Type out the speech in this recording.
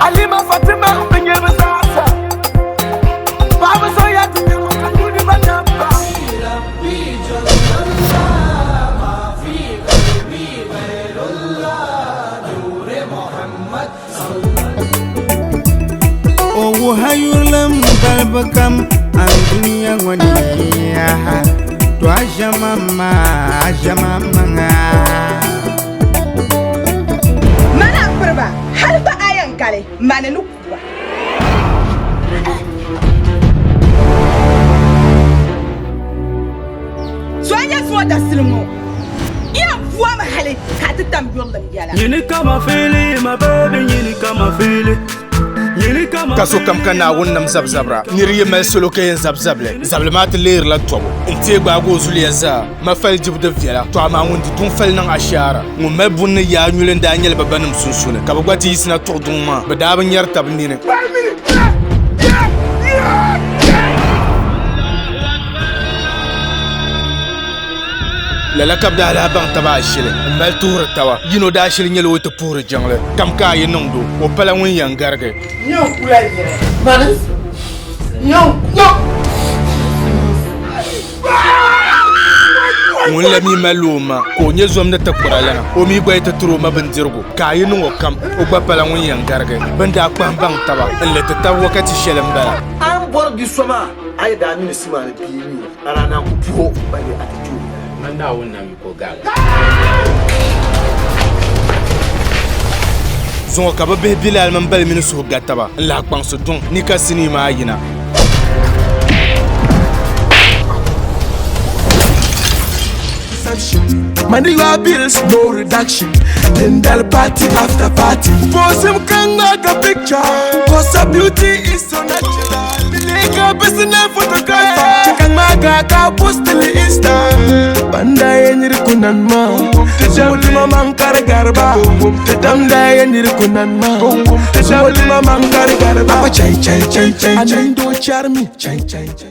Halima Fatima bɛ nyɛ bɛ zaasa. Paɣaba soya ti nyɛ ŋun ka yuuni ba namba. O wuha yurilim balibu kam andunia ŋɔ ni yaha. To a ʒɛma maa, a ʒɛma maŋa. Mana piriba hali gba a yɛn kali mani ni kuba. So a nyɛ zuŋɔ dasili ŋɔ yɛn buami hali ka a ti tam yurilim yɛla. Nyini kama fili, my baby, nyini kama fili. Nyini kama Ka sokam ka Naawuni nam zabizabira. Nir yi mali salo ka yɛn zabi zabili, zabili maa ti leerila tɔbu n-teei gbaagi o zuliya zaa. Ma fali dibu di viɛla, tɔ amaa ŋun di duŋ fali niŋ ashaara. Ŋun mali buni ni yaa nyuli n-daa nyɛli bɛ banim sunsuuni, ka bɛ gba ti yiɣisina tuɣi duŋ maa. Bɛ daa bi nyari tab nini. Lala ka bɛ daa lahi baŋ taba ashili m-mali tuhiri taba. Yino daa shili nyɛla o ti puhiri jiŋli kam ka a yi niŋd o, o pala ŋun yɛn garigi. Ŋun la mi mali o ma ka o nyɛ zom ni tikpiralana, o mi gba yi ti tiri o ma bindirigu ka a yi niŋ o kam, o gba pala ŋun yɛn garigi. Bɛ ni daa kpahim baŋ taba n-li ti tab wakati shɛli m-bala. A ni bɔri bi so maa, a yi daa mi ni Simaani bia n-nyɛ o, a daa naan ku puh o balle a ti ti o. Man Naawuni nam yiko gari. Zuŋɔ ka bɛ bihi Bilal mini Bali mini suhu ga taba n-lahi kpaŋsi duŋ ni ka sinii maa yina. Money your bills, no reduction. Then that party after party. Post him can make a picture. Cause her beauty is so natural. Nigga, business photographer. Check out my gaga, post the Insta. Banda yenir kunan ma. Sumulima mankar garba. Banda yenir kunan ma. Sumulima mankar garba. Chai chai chai chai. Anando charmi. Chai chai chai.